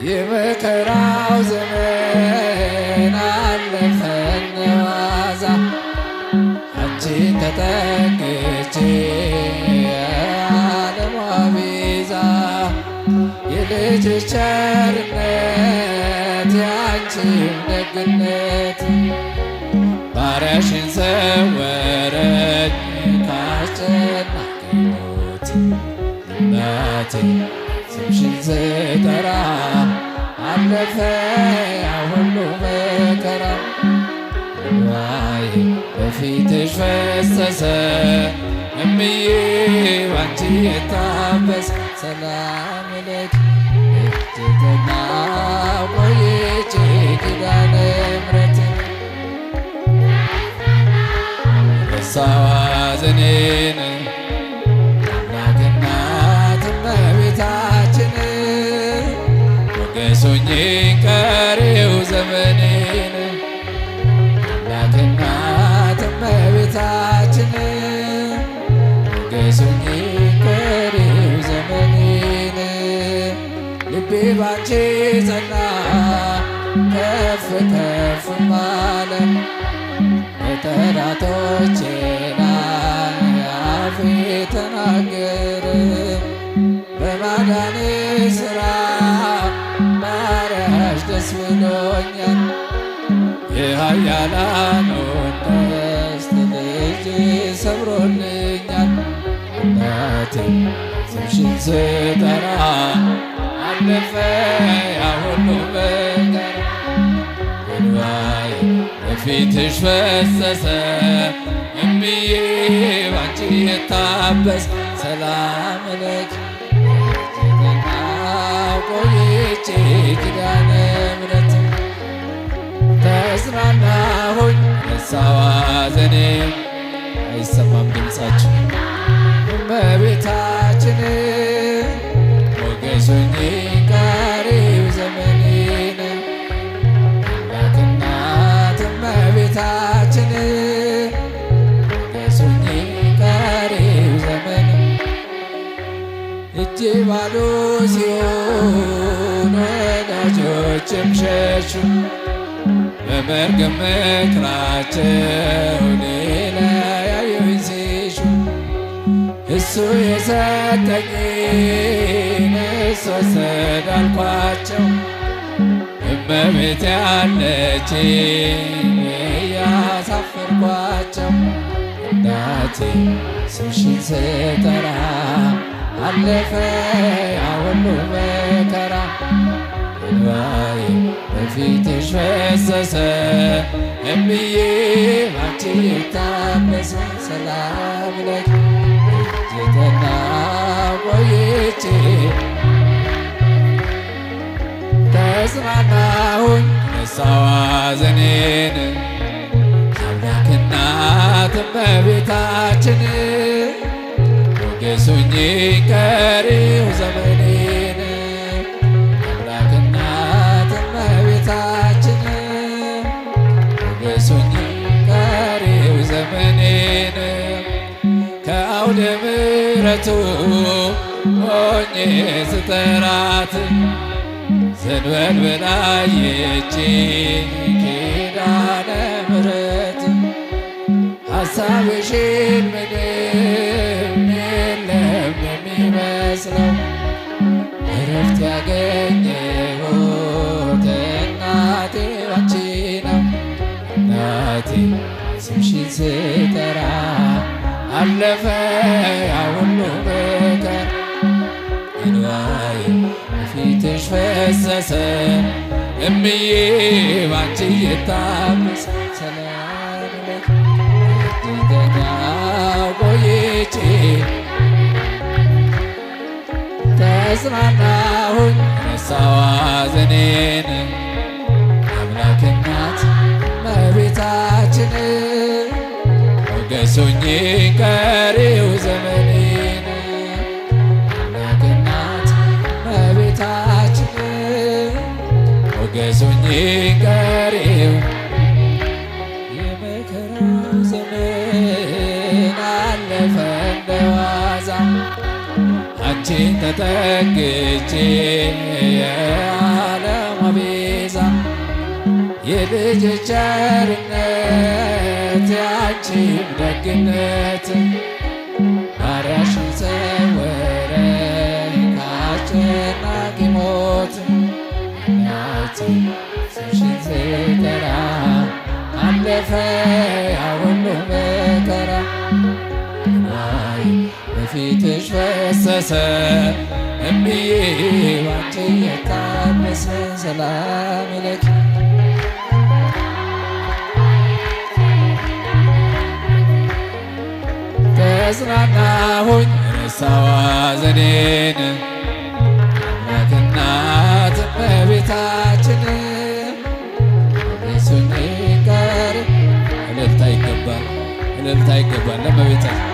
የመከራው ዘመን አለፈ ዋዛ፣ አንቺን ተጠግቼ የዓለሟ ቤዛ፣ የልጅሽ ቸርነት ያንቺም ደግነት ባሪያሽን ሰወረኝ ካስጨናቂ ሞት። እናቴ ስምሽን ስጠራ አለፈ ያ ሁሉ መከራ፣ እንባዬ በፊትሽ ፈሰሰ፣ እምዬ ባንቺ የታበሰ። ሰላም ለኪ እጅግና ቆይቼ ኪዳነ ምሕረት ረሳዋ ሐዘኔን። አምላክ እናት እመቤታችን ሞገሱኝ ቀሪው ዘመኔን። አምላክ እናት እመቤታችን ሞገሱኝ ቀሪው ዘመኔን። ልቤ ባንቺ ጸና፣ ከፍ ከፍ አለ፣ በጠላቶቼ ላይ አፌ ተናገረ። በማዳንሽ ሥራ ባሪያሽ ደስ ብሎኛል። የኃያላኑን ቀስት ልጅ ሰብሮልኛል። እናቴ ስምሽን ስጠራ አለፈ ያ ሁሉ መከራ፣ እንባዬ በፊትሽ ፈሰሰ፣ እምዬ ባንቺ የታበስ። ሰላም ለኪ ቆይቼ ኪዳነ ምሕረት ተጽናናሁኝ ረሳዋ ሐዘኔ። አይሰማም ድምፃችሁ። እመቤታችን ሞገሱኝ ቀሪው ዘመኔን። አምላክ እናት እመቤታችን ሞገሱኝ ቀሪው ዘመን። እጄ ባዶ ሲሆን ወዳጆችም ሸሹ፣ በመርገም ምክራቸው ሊለያዩኝ ሲሹ፣ እሱ የሰጠኝን እሱ ወሰደ አልኳቸው፣ እመቤቴ አለችኝ እያሳፈርኳቸው። እናቴ ስምሽን ስጠራ አለፈ ያ ሁሉ መከራ፣ እንባዬ በፊትሽ ፈሰሰ፣ እምዬ ባንቺ የታበሰ። ሰላም ለኪ እጅተና ቆይቼ ተጽናናሁኝ ረሳዋ ሐዘኔን። አምላክ እናት እመቤታችን ሞገሱኝ ቀሪው ዘመኔን። አምላክ እናት እመቤታችን ሞገሱኝ ቀሪው ዘመኔን። ከአውደ ምሕረቱ ሆኜ ስጠራት ዘንበል ብላ አየችኝ ኪዳነ ምሕረት። ሀሳብሽን ምንም የለም የሚመስለው፣ እረፍት ያገኘሁት እናቴ ባንቺ ነው። እናቴ ስምሽን ስጠራ አለፈ ያ ሁሉ መከራ፣ እንባዬ በፊትሽ ፈሰሰ፣ እምዬ ባንቺ የታበሰ። ሰላም ለኪ እጅተኛ ቆይቼ ተጽናናሁኝ ረሳዋ ሐዘኔን። አምላክ እናት እመቤታችን ሞገሱኝ ቀሪው ዘመኔን። አምላክ እናት እመቤታችን ሞገሱኝ ቀሪው። የመከራው ዘመን አለፈ እንደዋዛ፣ አንቺን ተጠግቼ የዓለሟ የልጅ ቸርነት ያንቺም ደግነት ባሪያሽን ሰወረኝ ከአስጨናቂ ሞት። እናቴ ስምሽን ስጠራ አለፈ ያ ሁሉ መከራ። እንባዬ በፊትሽ ፈሰሰ እምዬ ባንቺ የታበሰ። ሰላም ለኪ። ተጽናናሁኝ፣ ረሳዋ ሐዘኔን። አምላክ እናት እመቤታችን አድርሱኝ ቀር። እልልታ ይገባል፣ እልልታ ይገባል ለእመቤታችን።